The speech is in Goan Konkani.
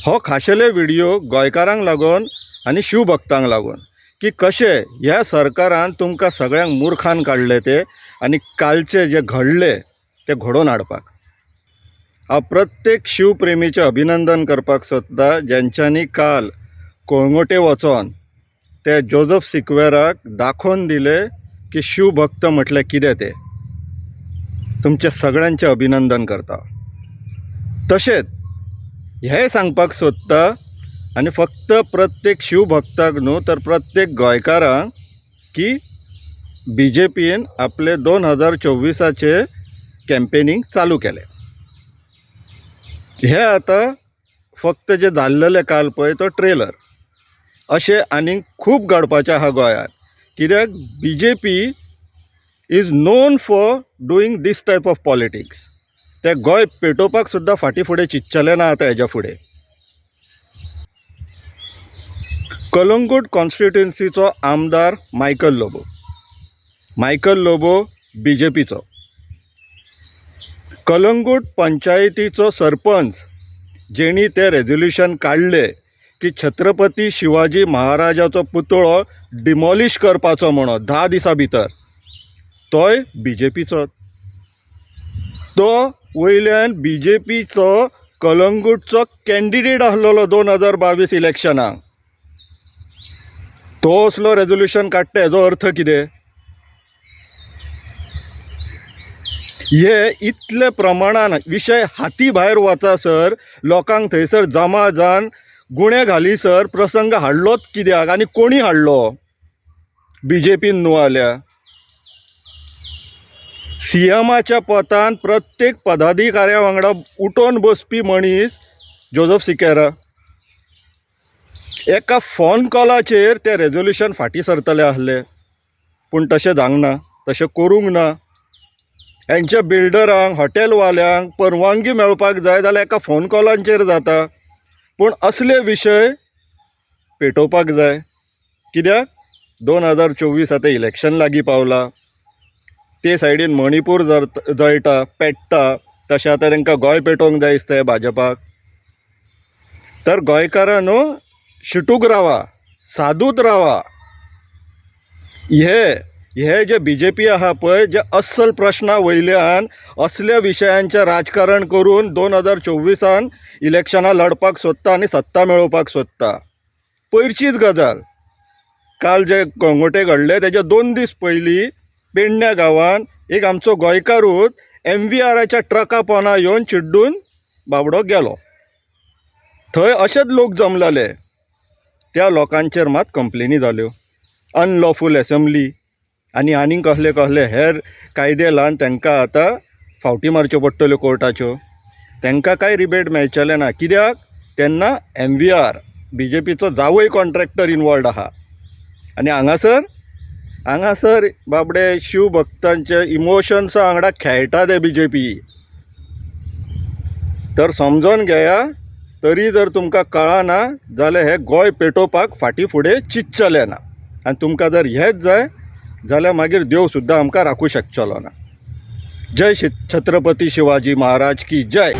हो खाशेले व्हिडियो गोंयकारांक लागून आनी शिवभक्तांक लागून की कशें ह्या सरकारान तुमकां सगळ्यांक मुर्खान काडले ते आनी कालचे जे घडले ते घडोवन हाडपाक. हांव प्रत्येक शिवप्रेमीचें अभिनंदन करपाक सोदता ज्यांच्यांनी काल कळंगूटे वचोन ते जोजफ सिक्वेराक दाखोवन दिले की शिवभक्त म्हटलें कितें तें. तुमचें सगळ्यांचें अभिनंदन करता. तशेंच हें सांगपाक सोदता आनी फक्त प्रत्येक शिवभक्ताक न्हू तर प्रत्येक गोंयकारांक की बी जे पीन आपले 2024 कॅम्पेनींग चालू केलें. हें आतां फक्त जें जाल्लेलें काल पळय तो ट्रेलर. अशें आनीक खूब घडपाचें आहा गोंयांत, कित्याक B J P is known for doing this type of politics. ते गोंय पेटोवपाक सुद्दां फाटीं फुडें चिंतचेले ना आतां हेज्या फुडें. कलंगूट कॉन्स्टिट्युन्सीचो आमदार मायकल लोबो, मायकल लोबो बी जे पीचो. कलंगूट पंचायतीचो सरपंच जेणी तें रेजोल्युशन काडलें की छत्रपती शिवाजी महाराजाचो पुतळो डिमॉलिश करपाचो म्हणून 10 दिसां भितर, तोय बी जे पीचो. तो वयल्यान बी जे पीचो कलंगूटचो कॅन्डिडेट आसलेलो 2022 इलेक्शनाक. तो असलो रेजोल्युशन काडटा हेजो अर्थ कितें? हे इतले प्रमाणान विशय हाती भायर वचासर लोकांक थंयसर जमा जावन गुणे घालीसर प्रसंग हाडलोच कित्याक आनी कोणी हाडलो? बी जे पीन न्हू जाल्यार. सी एमाच्या पदान प्रत्येक पदाधिकाऱ्या वांगडा उठोवन बसपी मनीस जोजफ सिकेरा. एका फोन कॉलाचेर तें रेजोल्युशन फाटीं सरतलें आसलें, पूण तशें जावंक ना, तशें करूंक ना. हेंच्या बिल्डरांक, हॉटेलवाल्यांक परवानगी मेळपाक जाय जाल्यार एका फोन कॉलांचेर जाता, पूण असले विशय पेटोवपाक जाय. कित्याक 2024 आतां इलेक्शन लागीं पावलां, ते सायडीन मणिपूर जळटा पेट्टा, तशें आतां तांकां गोंय पेटोवंक जाय दिसता भाजपाक. तर गोंयकारांनो शिटूक रावा, सादूत रावा. हे जे बी जे पी आहा पळय, जे अस्सल प्रश्ना वयल्यान असल्या विशयांचें राजकारण करून 2024 इलेक्शनां लढपाक सोदता आनी सत्ता मेळोवपाक सोदता. पयरचीच गजाल, काल जे कळंगूटे घडले तेज्या 2 दीस पयलीं पेडण्या गांवान एक आमचो गोंयकारूच एम व्ही आराच्या ट्रका पोना येवन चिड्डून बाबडो गेलो. थंय अशेच लोक जमलेले, त्या लोकांचेर मात कंप्लेनी जाल्यो, अनलॉफूल एसेंब्ली आनी आनीक कसले कसले हेर कायदे लावन तांकां आतां फावटी मारच्यो पडटल्यो कोर्टाच्यो. तांकां कांय रिबेट मेळचेलें ना, कित्याक तेन्ना M V R B J पीचो जावय कॉन्ट्रॅक्टर इनवॉल्ड आहा. आनी हांगासर हांगासर बाबडे शिवभक्तांचे इमोशन्सा वांगडा खेळटा ते बी जे पी. तर समजोन घेया, तरी जर तुमकां कळना जाल्यार हें गोंय पेटोवपाक फाटीं फुडें चिंतचेलें ना. आनी तुमकां जर हेंच जाय जाल्यार मागीर देव सुद्दां आमकां राखूं शकचलो ना. जय छत्रपती शिवाजी महाराज की जय.